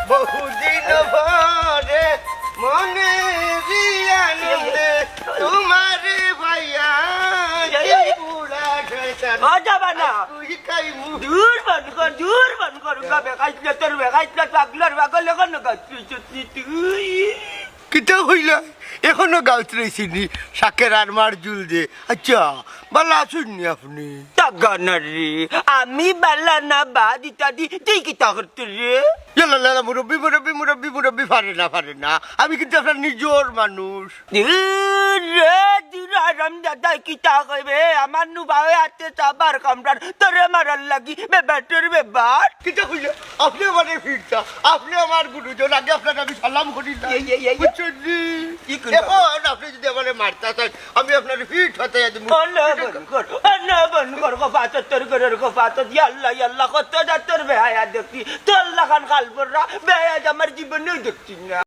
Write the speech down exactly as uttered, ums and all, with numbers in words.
বহুদিন পরে মনেরই আনন্দে তোমারে পাইয়া, এই বুড়া শয়তান। ও যাবা না। তুই খাইমু। দূর বন্ধ কর, দূর বন্ধ কর, উগা বেকাইতলে তোর বেকাইতলে পাগলর পাগল, এখনো গাছ তুই চটনি তুই। কিতা কইলা? এখনো গাছ রইছিনি, শাকের আর মার জুল দে। আচ্ছা, বালা আছইন নি আপনি? তাগানারি, আমি বালা না বা দিতা দি, তুই কিতা করতে রে? ইয়ালা, ইয়ালা, মুরব্বি, মুরব্বি, মুরব্বি, মুরব্বি, পারে না, পারে না। আমি কিন্তু আপনার নিজর মানুষ। দূর রে, দূর হারাম দাদা, কিতা কইবে? আমার নুবাওয়ে হাতে সাবার কামড়ার, তোরে মারার লাগি, বেবাটর বেবার। কিতা কইলে? আপনি আমারে ফিরতা, আপনি আমার গুরুজন, আগে আপনার আমি সালাম করি না। এই, এই, এই, এই। বুঝছেন নি? কি কইলা? এখন আপনি যদি আমারে মারতা চান, আমি আপনার ফিট হতে দিমু। ও না বন্ধ কর, ও না বন্ধ কর, কফাতত তোর ঘরের কফাতত, ইয়াল্লা, ইয়াল্লা, কত জাতর বেহায়া দেখছি, তোর লাখান খালবররা, বেহায়া আমার জীবনেও দেখছি না।